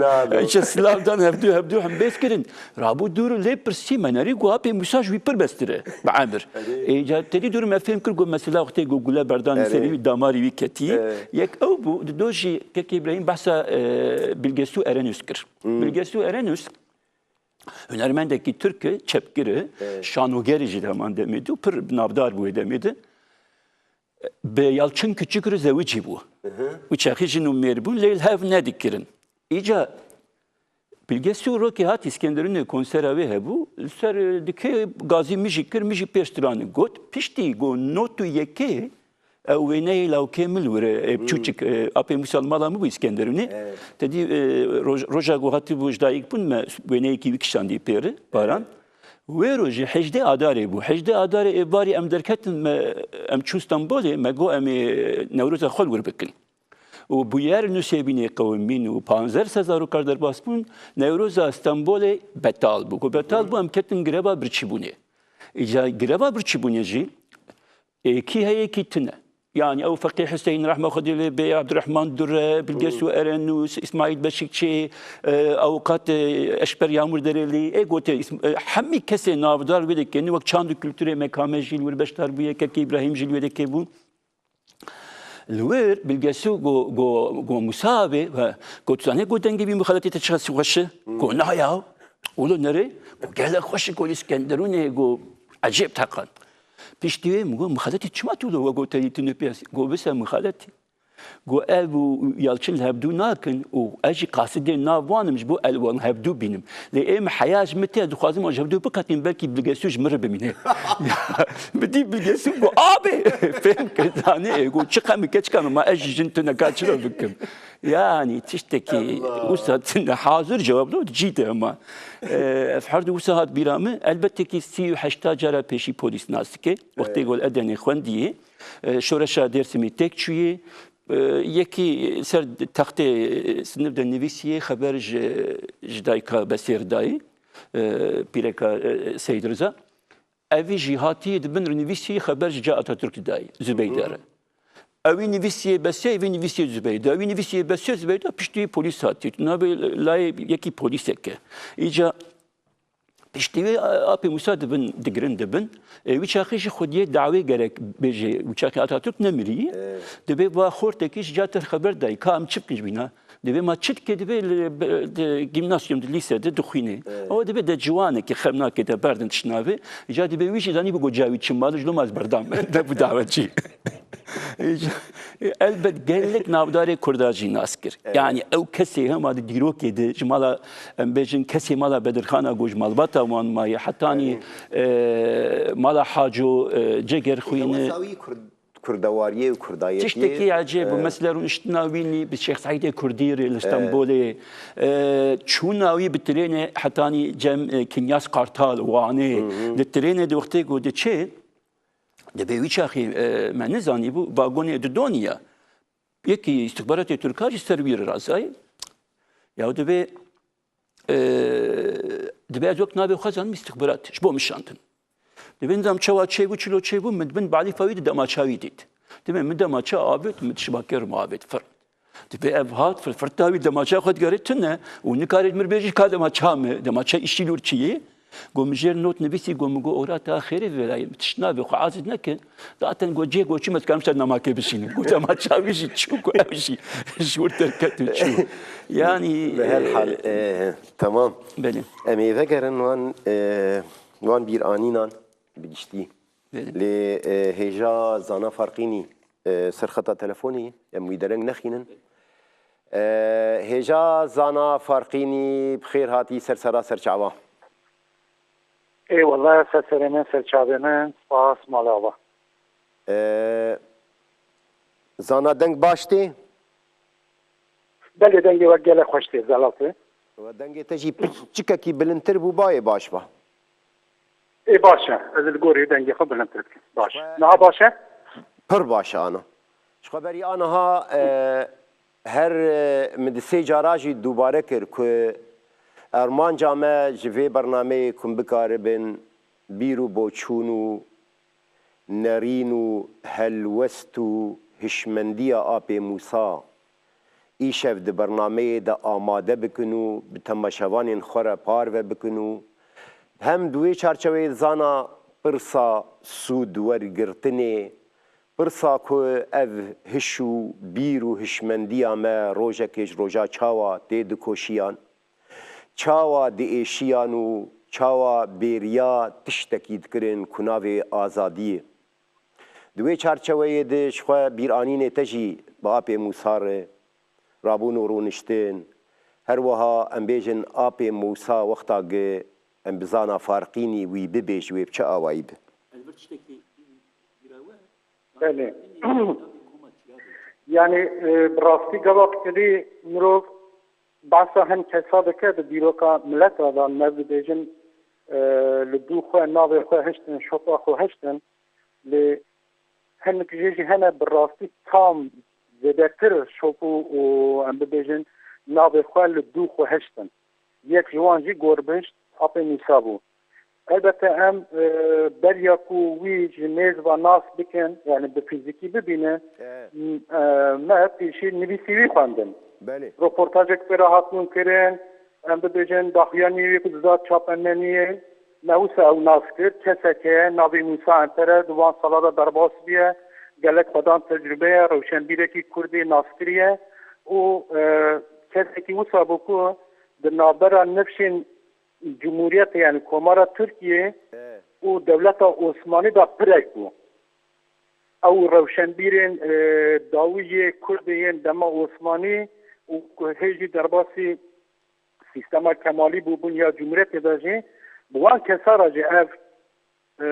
Nalo. Îşte silav dan hevdû, hevdû hembêz kirin. Rabû dûr lê pirsî me nerî, go apê Mûsa ji wî pir mestir e, bi emir. Erê. Ê, ca tedî dûr me fêm kir, go mesela wextê go gule berdan Erê. serî wî, damarî wî ketî. Erê. Yek ew bû, di do jî kekê Îbrahîm behsa, e, Bilgesu Erenus kir. Hmm. Bilgesu Erenus, hunermendekî Tirk e, çepgir e, Evet. şanogerî jî di heman demê de, pir navdar bû wê demê de. Bi Yalçın Küçük re zewicî bû. Hı hı. Û çaxî jin û mêr bûn, lê li hev nedikirin. Îca Bilgesu rokê hat Îskenderûnê, konsera wê hebû, li ser, e, dikê gazî min jî kir, min jî pêş tiranî got. Piştî got not û yekê, Ew wêneyê lawkê min li wir e, e, Hmm. çûçik, e, apê Mûsa li mala min bû Îskenderûnê. Evet. Te dî, e, roj-, roja ku hatibû ji dayik bûn me wêneyekî wî kişandî pê re, Baran. Wê rojê hejdê Adarê bû. Hejdê Adarê êvarî em derketin me, em çûn Stenbolê, me got em ê Newroza xwe li wir bikin. Û bûyer nûsêbînê qewimîn û panzdeh sed zarokar derbas bûn. Newroza Stenbolê betal bû. Ku betal bû em ketin greva birçîbûnê. Îca greva birçîbûnê jî, Ê, kî heye, kî tune. Yanî ew Feqî Huseyîn, rehma Xwedê lê bê, Abdurrahman Dure, Bilgesu Erenus, Îsmaîl Beşikçi, e, avûkat, e, Eşber Yağmur Dereli, ê gote, Îsm-, e, hemî kesê navdar wê de kênî wek çand û kulturê me, Kame jî li wir beşdar bûye, kekê Îbrahîm jî li wê de kêbû. Li wir Bilgesu go, go, go Musa bê, ve, got, zanê, go dengê vî mixeletê te çiqas xweş e? Go, na ya. Wilo nerê? Go gelek xweş e, go Îskenderûnê, go ecêb teqan. Piştî wê min got, mixeletî çima tu lo we got, te yî tu nipiyas? Got, bise mixeletî. Got, ev û Yalçın li hevdû nakin û ez jî qasidê nav wan im ji bo el wan hevdû bînim. Lê ê min heya ji min tê, dixwazim wan ji hevdû biqetînim, belkî Bilgesu ji min re bimîne. Ya, min dî Bilgesu got, abê, fêm kir, zanî, ê, got, çi qemî keçika min, ma ez jî jin tune ka çilo bikim. Yanî tiştekî Allah. Wisa tune hazir cewab lo cî de hema. E, ev her du wisa hat bîra min. Elbette ki sî û heşta cara pêşî polîs nas dike. Wextê Evet. gol Edenê xwendiyê. E, şoreşa Dêrsimê têk çûyê. E, yekî ser textê siniv de nivîsiyê xeber ji, ji dayika Besêr dayê. E, pîreka, e, Seyîd Riza. Evî jî hatî di bin re nivîsî xeber ji ca Atatürk didayî, Zubeyde re. Ewî nivîsî Besê, evî nivîsî Zubeyde. Ewî nivîsî Besê, Zubeyde, piştî polîs hatî. Navê layê yekî polîseke. Îca piştî wê, apê Musa dibin, digirin dibin. E, wî çaxî jî xwediyê dawê gerek bêje, wî çaxî Atatürk nemirî. Evet. Dibê va xortekî ji ca te xeber dayî, ka em çi bikin ji bîna? Dibê ma çi dike, dibê li, bi, di gimnasyum, di lîse de dixwîne. Evet. Ew dibê de ciwanekî xem nake, te berdin tişt navê. Îca dibê wî jî zanî bi goca wî çi mal, ji lo ma ez berdam. Ne bu dawe çi. Îca, elbet gelek navdarê Kurda jî nas kir. Evet. Yani ew kesê hema di dîrokê de, ji mala, em bêjin, kesê mala Bedirxana go ji malbata wan maye, hetanî, Evet. e, mala Haco, e, Ceger xwîne. Wisa wî Kurd Kurdewariyê û Kurdayetiyê. Tiştekî ecêb bû. E. Mesela rûniştina wî nî bi Şêx Seîdê Kurdî re li E. Stenbolê. E, çûna wî bi trênê hetanî cem, e, Kinyas Kartal, Wanê. Hı hı. Di trênê de wextê ku diçê, dibê wî çaxî, e, me nizanîbû, vagonê didoniya. Yekî îstixbaratê Tirka jî ser wî re razayê. Ya dibê Ee, dibê ez wek navê xwe zanim îstixbarat, ji bo min şandin. Dibê nizam çawa çêbû, çilo çêbû, min bin balîfa wî di demaça wî dît. Dibê min demaça avêt, min tişt bakê min avêt, fir. Dibê ev hat, fir, firta wî demaça xwe digerê tune û nikare ji min bêjî ka demaça me, demaça îşî lûr çi yê. Got min jêr not nivîsî, got min got ora ta xêrê velayê, min tişt navê xwe azîz neke. Zaten got cê got çûm ez karim ser namakê bişînim. Got demaça wî jî çû, got ew jî ji wir derket û çû. Yani, Bi her hal, e, e, tamam. Belê. Em ê vegerin wan, e, wan bîranînan bi giştî. Belê. Lê, e, hêja Zana Farqînî, e, ser xeta telefonê, em wî dereng nexînin. E, hêja Zana Farqînî, bi xêr hatî ser sera serçava. Ê wele, ser serê me, ser çavê me, spas, mala ava. E, Zana, deng baş tê? Belê, dengê we gelek xweş tê, zelal tê. We dengê te jî piçikekî bilindtir bû, bayê baş ba. Ê baş e, ez li gorî dengê xwe bilindtir dikim. Baş. Xwe- Niha baş e? Pir baş e, ana. Ji xwe berî aniha, e, her, e, min di sê cara jî dubare kir ku armanca me ji vê bernameyê ku em bikaribin bîr û boçûn û nerîn û helwest û hişmendiya Apê Mûsa îşev di bernameyê de amade bikin û bi temaşevanên xwe re parve bikin û hem di wê çarçeweyê zana pirsa sûdwergirtinê, pirsa ku ev hiş û bîr û hişmendiya me rojekê ji roja çawa tê dikoşiyan, çawa diêşiyan û çawa bêriya tiştekî dikirin ku navê azadiyê. Di wê çarçeweyê de ji xwe bîranînê te jî bi Apê Mûsa re rabûn û rûniştin. Her wiha em bêjin Apê Mûsa wexta gi em bi zana farqînî wî bibêj wê bi çi awayî bi? Belê. Yani e, bi rastî gava pitirî mirov behsa hin kesa dike di dîroka mileta de, ne dibêjin e, li dû xwe navê xwe hiştin, şopa xwe hiştin. Lê hinek jê jî hene bi rastî tam zêdetir şop û, û em bibêjin navê xwe li dû xwe hiştin. Yek ji wan jî gorbinşt Apê Mûsa bû. Elbette em e, beriya ku wî ji nêz ve nas bikin, yani bi fîzîkî bibînin, E, m- e, me pêşî nivîsî wî xwendin. belê. Roportajek pê re hatibûn kirin, em bibêjin daxuyaniyê wî ku dida çapemeniyê, me wisa ew nas kir. Kesek heye navê Mûsa Entere di wan sala de derbas bûye, gelek xwedan tecrûbe ye, rewşenbîrekî Kurdê nas kiriye û e, kesekî wisa bû ku di navbera nifşên Cumhuriyetê, yani Komara Tirkiyê E, û Dewleta Osmanî de pirek bû. Ew rewşenbîrên e, dawî yê Kurdê yên dema Osmanî û ku hê jî derbasî sîstema Kemalî bûbûn ya Cumhuriyetê de jî, bi wan kesa re jî ev e,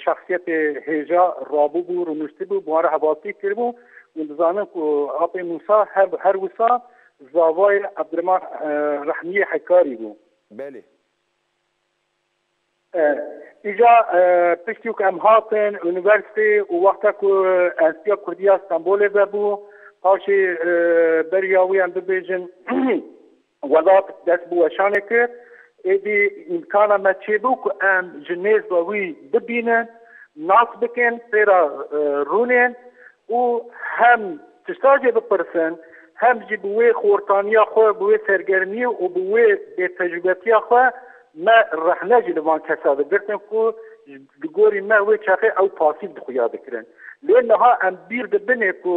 şexsiyetê hêja rabûbû, rûniştibû, bi wan re hevaltî kiribû. Hûn dizanin ku Apê Mûsa her, her wisa zavayê Ebdirehman e, Rehmiyê Hekarî bû. belê. E, Îca e, piştî ku em hatin unîversîtê û wexta ku Enstîtuya Kurdî ya Stenbolê vebû, paşê e, beriya wî em bibêjin welat dest bi weşanê kir, êdî îmkana me çêbû ku em ji nêz ve wî bibînin, nas bikin, pê re e, rûnên û hem tişta jê bipirsin, hem jî bi wê xortaniya xwe, bi wê sergermiyê û bi wê bêtecrûbetiya xwe me rehne jî li van kesa digirtin ku li gorî me wê çaxê ew pasîf di xuya dikirin. Lê niha em bîr dibinê ku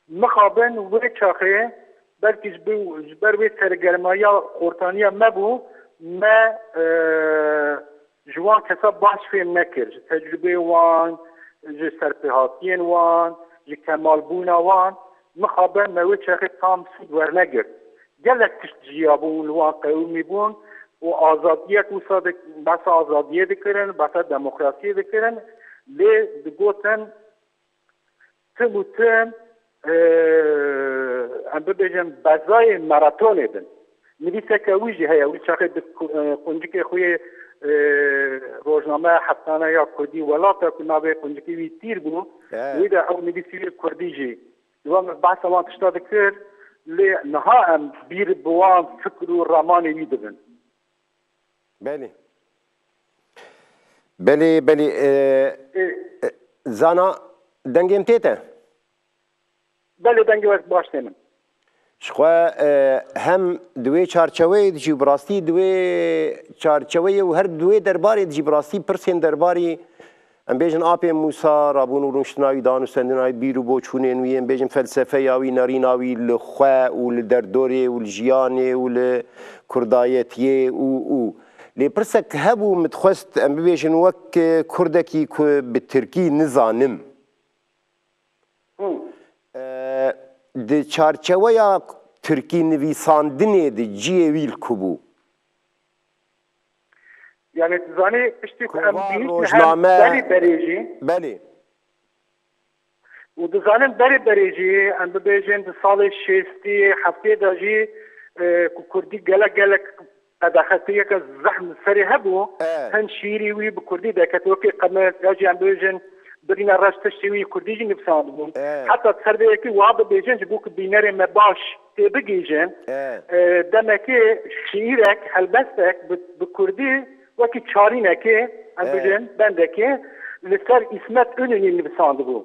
mixabin wê çaxê belkî ji bi- ji ber wê sergermiya xortaniya me bû, me e, ji wan kesa baş fêm nekir. Ji tecrûbeyê wan, ji serpêhatiyên wan, ji kemalbûna wan mixabin me wê çaxê tam sûd wernegirt. Gelek tişt jiyabûn, li wan qewimî bûn û azadiyek wisa dik- behsa azadiyê dikirin, behsa demokrasiyê dikirin. Lê digotin tim û tim e, em bibêjin bezayê maratonê bin. Nivîseke wî jî heye, wî çaxê di ku- e, quncikê xwe yê e, rojnameya heftane ya kurdî Welat e ku navê quncikê wî Tîr bû, E, wî de ew nivîsî wî kurdî jî. Diwan behsa wan tişta dikir, lê niha em bîr bi wan fikr û ramanê wî dibin. belê. Belê, belê. E, Ê, e, Zana, dengê min tê te? Belê, dengê we baş tê min. Ji xwe e, hem di wê çarçeweyê de jî bi rastî di wê çarçeweyê û her di wê derbarê de jî bi rastî pirsên derbarî em bêjin Apê Mûsa, rabûn û rûniştina wî, dan û stendina wî, bîr û boçûnên wî, em bêjin felsefeya wî, nerîna wî li xwe û li derdorê û li jiyanê û li kurdayetiyê û û. Lê pirsek hebû min dixwest em bibêjin wek e, kurdekî ku bi tirkî nizanim. Hı. E, di çarçeweya tirkî nivîsandinê de ciyê wî li ku bû? Yani dizanî piştî ku em Kova, bihîstin hem rojname. Berî berê jî Belê. û dizanin berê berê jî em bibêjin di salê şêstî heftê de jî e, ku kurdî gelek gelek qedexetiyeke zehm serê hebû, E. hin şîîrî wî bi kurdî derket. Wekî qemir ya jî em bibêjin Birîna reş tiştê wî kurdî jî nivîsandibûn. E. Heta di ser vê yekê wiha bibêjin, ji bo ku bînerê me baş tê bigihîjin, E. e, demekê şiîrek, helbestek bi, bi kurdî wekî çarînekê, em E. bêjin, bendekê li ser Îsmet Înonî nivîsandibû.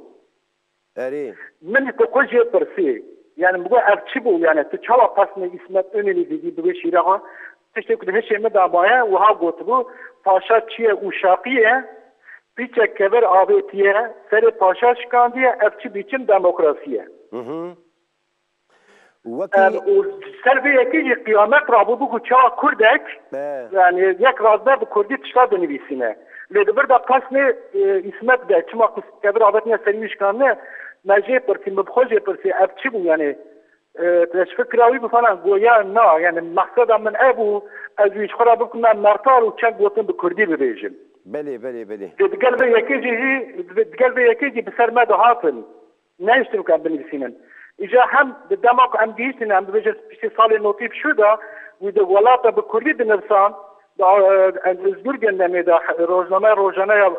Erê. Min bi xwe jê pirsî. Yani bi ev çi bû? Yani tu çawa pesnê Îsmet Înonî didî bi wê şîra xwe? Tiştê ku di hişê min de maye, wiha gotibû, paşa çi ye, ûşaqî ye, pîçek kevir avêtiye, serê paşa şikandiye, ev çi biçim demokrasî ye? Hı hı. Wekî Em, û ser vê yekê jî qiyamet rabûbû ku çawa kurdek, Be. yani yek razber bi kurdî tişta dinivîsîne. Lê di vir de pesnê, e, Îsmet de, çima ku kevir avêtiye serî wî şikandine, me jê pirsî, min bi xwe jê pirsî, ev çi bû yani? E, ez fikra wî bifana, goya na, yani mexseda min ev bû, ez wî ji xwe re bikime mertal û çend gotin bi kurdî bibêjim. Belê, belê, belê. Lê digel vê yekê jî, digel vê yekê jî bi ser me dihatin. Nehiştin ku em binivîsînin. Îja hem di dema ku em gihîştin, em bibêjin piştî salê notî pişû de, wî di welata bi kurdî dinivisan, di, e, Özgür Gündemê de, rojnameya rojane ya,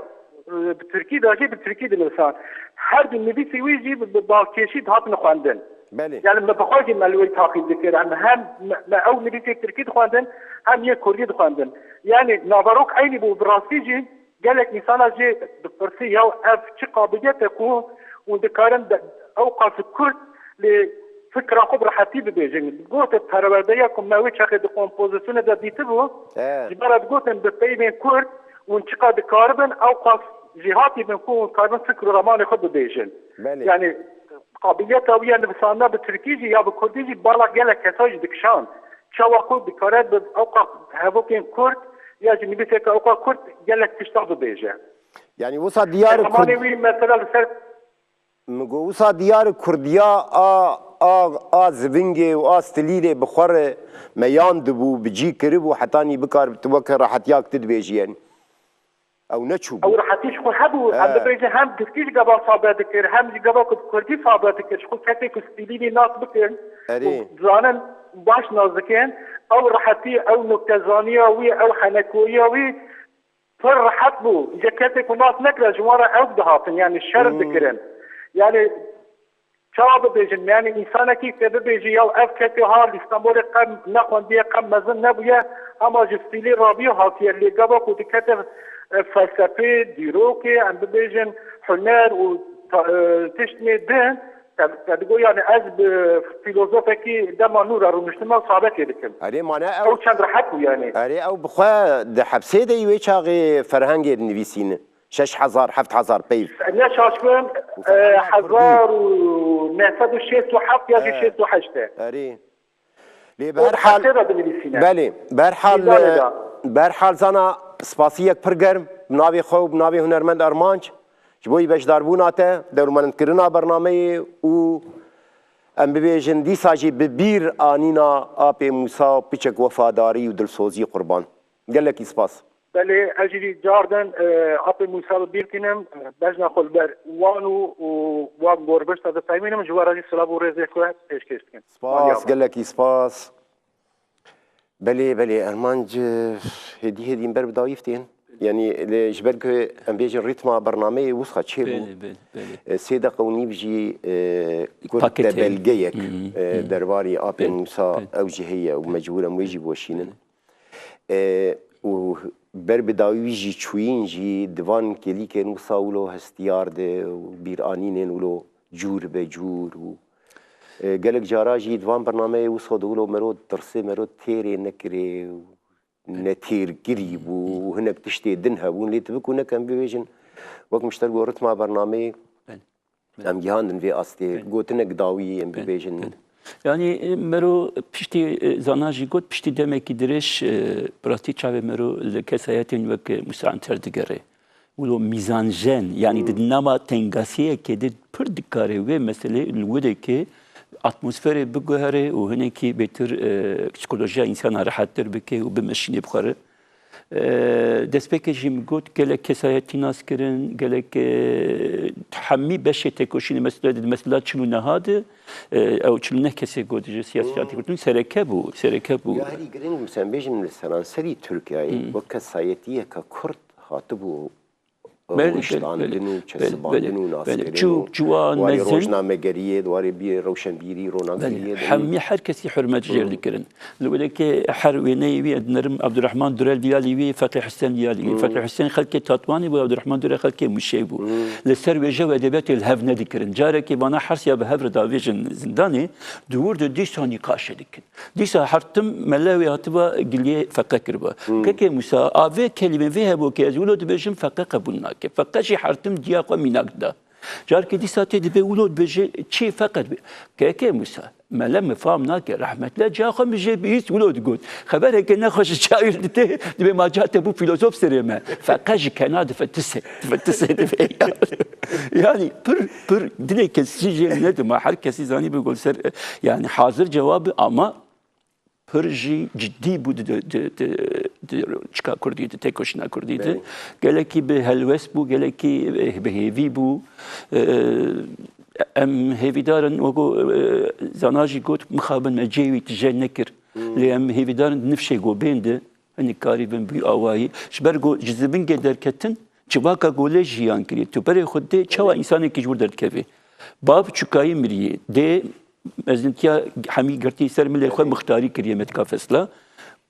e, bi tirkî de jî bi tirkî dinivisan. Her du nivîsê wî jî bi, bi balkêşî dihatin xwendin. Belê. Yani me bi xwe jî me li wê taqîb dikir. Em hem me, me ew nivîsê tirkî dixwendin, hem yê kurdî dixwendin. Yani naverok eynî bû, bi rastî jî gelek însana jê dipirsî, ya ev çi qabiliyet e ku hûn dikarin de, ew qas kurd lê fikra xwe bi rehetî bibêjin. Gote perwerdeya ku me wê çaxê di kompozisyonê de dîtibû, E. ji ber ev gotin bi peyvên kurd hûn çiqa dikaribin, ew qas jêhatî bin ku hûn karibin fikr û ramanê xwe bibêjin. Belê. Yani qabiliyeta wî ya nivîsandina bi tirkî jî ya bi kurdî jî bala gelek kesa jî dikişand. Çawa ku dikare bi ewqa hevokên kurd ya jî nivîseke ewqa kurd gelek tişta bibêje. Yani wisa diyar Ramanê kurd, wî mesela li ser min got, wisa diyar kurdiya a, a, a zivingê û a stilîlê bi xwe re meyan dibû, bi cî kiribû, hetanî bikar tu weke rehetiya tu dibêjî yani. Ew neçûbû. Ew rehetî ji xwe hebû. Em He. bibêjin hem tirkî ji gava sabe dikir, hem ji gava ku bi kurdî sabe dikir. Ji xwe kesê ku stîlî wî nas bikin Erê. û dizanin baş nas dikin, ew rehetî, ew nuktezaniya wî, ew henekoyiya wî pir rehet bû. Îca kesê ku nas nekire, ji wan re ew dihatin, yani şer Hmm. dikirin. Yani çawa bibêjin? Yani însanekî te bibêjî, ya ev kesê ha li Stenbolê qem nexwendiye, qem mezin nebûye, hema ji stîlê rabî hatiye. Lê gava ku dikete, e, felsefê, dîrokê, em bibêjin huner û ta-, e, tiştê din, te, te digo, yani ez bi fîlozofekî dema nû re rûniştime û sabetê dikim. Erê, mane ew, Ew çend rehet bû yani. Erê, ew bi xwe di hepsê de wê çaxê ferhengê dinivîsîne. Şeş hezar, heft hezar peyv. Ne şaş bin, Û ferhanga e, hezar û neh sed û şêst û heft ya jî şêst û heşt e. Erê. Lê O berhal, hepsê de dinivîsîne. Belê, berhal, Mîzanê de. Berhal zana, spasiyek pir germ, bi navê xwe û bi navê hunermend Armanc, ji bo beşdarbûna te, dewrmendkirina bernameyê û em bibêjin dîsa jî bi bîr anîna Apê Mûsa piçek wefadarî û dilsozî qurban. Gelekî spas. Belê, ez jî cardin, e, Apê Mûsa bi bîr tînim, e, bejna xwe li ber wan û, û wan gorbişta dipeyvînim, ji we re jî silav û rêzê xwe pêşkêş dikim. Spas, gelekî spas. Belê, belê, Ermanc, hêdî hêdî em ber bi dawî tên. Yani, lê ji ber ku em bêjin rîtma bernameyê wisa çêbû. Belê, belê, belê. E, sê deqa û nîv jî, e, kurt de belgeyek, e, derbarî Apê Mûsa ew jî heye û mecbûr em wê jî biweşînin. E, û ber bi dawî jî çûyîn jî di van kêlîkên wisa wilo hestiyar de û bîranînên wilo cûr be cûr û, e, gelek cara jî di van bernameyê wisa de wilo mero tirsê, mero têrê nekirê û netêrkirî bû û hinek tiştê din hebûn. Lê tu bikû nekem bibêjin, wek mişter got, ritma bernameyê Em gihandin vê astê, gotinek dawî em bibêjin. Yani, e, mero piştî, e, zana jî got, piştî demekî dirêj, e, bi rastî çavê mero li kesayetên wek, e, Musa Anter digere. Wilo mîzanjen, yani di nama tengasiyekê de pir dikare wê meselê li wê de ke atmosferê biguhere û hinekî bêtir, e, psîkolojiya însana rehettir bike û bimeşîne bi xwe re. E, destpêkê jî min got, gelek kesayetî nas kirin, gelek, e, hemî beşê tekoşînê mesela, mesela çil û neha de, e, ew çil û neh kesê got ji siyasî cihê Kurd sereke bû, sereke bû. Ya herî giring, em bêjin li seranserî Tirkiyeyê wek kesayetiyeke Kurd hatibû Belê, wiştandin belê, û belê, çesibandin belê, û belê. Naskirin û Çûk, ciwan, warê mezin. Rojnamegeriyê, warê bî-, rewşenbîrî, ronagiriyê Belê. de Hemî her kesî hurmet jê Hmm. dikirin. Li wêlekê her wêneyê wî, ez dinerim Abdurrahman Durel diyalî wî, Feqî Husên diyalî wî. Hmm. Feqî Husên xelkê Tatwanê bû, Abdurrahman Durel xelkê Mûşê bû. Hmm. Li ser wêje û edebiyatê li hev nedikirin. Carekê vana hersiya bi hev re davêjin zindanê, di wir de dîsa nîqaşê dikin. Dîsa hertim mele wê hatiba giliyê feqe kiriba. Hmm. Kekê Mûsa, a vê kelîmê, vê hebokê ez wilo dibêjim, feqe qebûl nake. Feqe jî hertim diya xwe mînak dida. Carkê dîsa tê dibê wilo dibêje çi feqe dibê. Kekê Mûsa, mele min fam nake, rehmetle ciya xwe min jê bihîst wilo digot. Xebereke nexweş ji çawa dite, dibê ma ca te bû fîlozof serê me. Feqe ji kena difetise, difetise dibê. Yani pir, pir dilê kesî jê nedima, her kesî zanî bi gol ser, yani hazir cevabı ama pir jî cidî bû di, di, di, di, di çika Kurdî, di têkoşîna Kurdî de. Belê. Gelekî bi helwest bû, gelekî, eh, bi hêvî bû. Eh, em hêvîdar in, wekû, eh, Zana jî got, mixabin me cihê wî tije nekir. Hmm. Lê em hêvîdar in di nifşê go bên de, hinek karî bin bû awayî. Ji ber go ji zibingê derketin, civaka golê jiyan kiriye. Tu berê xwe dê, çawa Belê. Însanekî ji wir derdikeve? Bav çûkayî miriye. Dê Mezintiya hemî girtî ser milê xwe Belê. Muxtarî kiriye Metka Fesla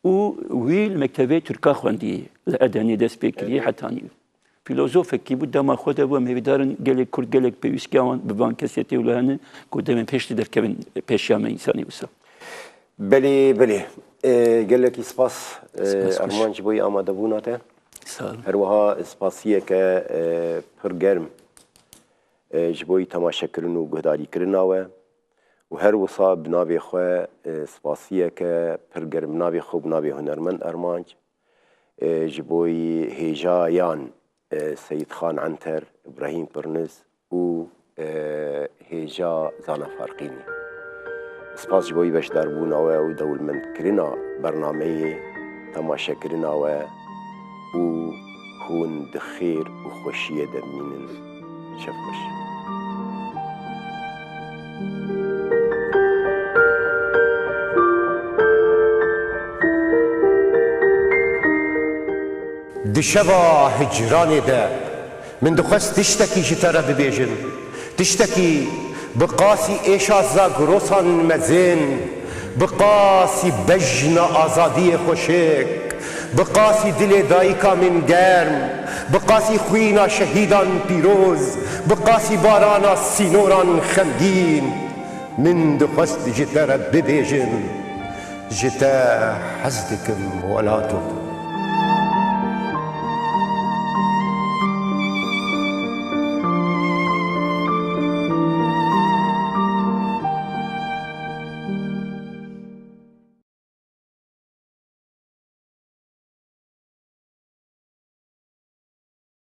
û wî li mektevê Tirka xwendî, li Edenê dest pê kiriye Belê. Hetanî. Fîlozofekî bû, dema xwe de bû, em hêvîdar in gelek Kurd, gelek pêwîstiya wan bi van kesê tê û li hene ku demên pêş de derkevin pêşiya me însanî wisa. Belê, belê. E, gelekî spas, e, Spas xweş. Armanc ji bo yî amadebûna te. Sağ olun. Her wiha spasiyeke, e, pir germ, e, ji bo yî temaşekirin û guhdarîkirina we. Û her wisa bi navê xwe, e, spasiyeke pir germ, bi navê xwe û bi navê hunermend Armanc, e, ji bo yî hêjayan, e, Seyîd Xan Enter, Îbrahîm Pirniz û, e, hêja Zana Farqînî. Spas ji bo yî beşdarbûna we û dewlemendkirina bernameyê, temaşekirina we û hûn di xêr û xweşiyê de bimînin. Şev xweş. Di şeva hicranê de min dixwest tiştekî ji te re bibêjim. Tiştekî bi qasî êşa zagirosan mezin, bi qasî bejna azadiyê xweşik, bi qasî dilê dayika min germ, bi qasî xwîna şehîdan pîroz, bi qasî barana sînoran xemgîn, min dixwest ji te re bibêjim, ji te hez dikim welato.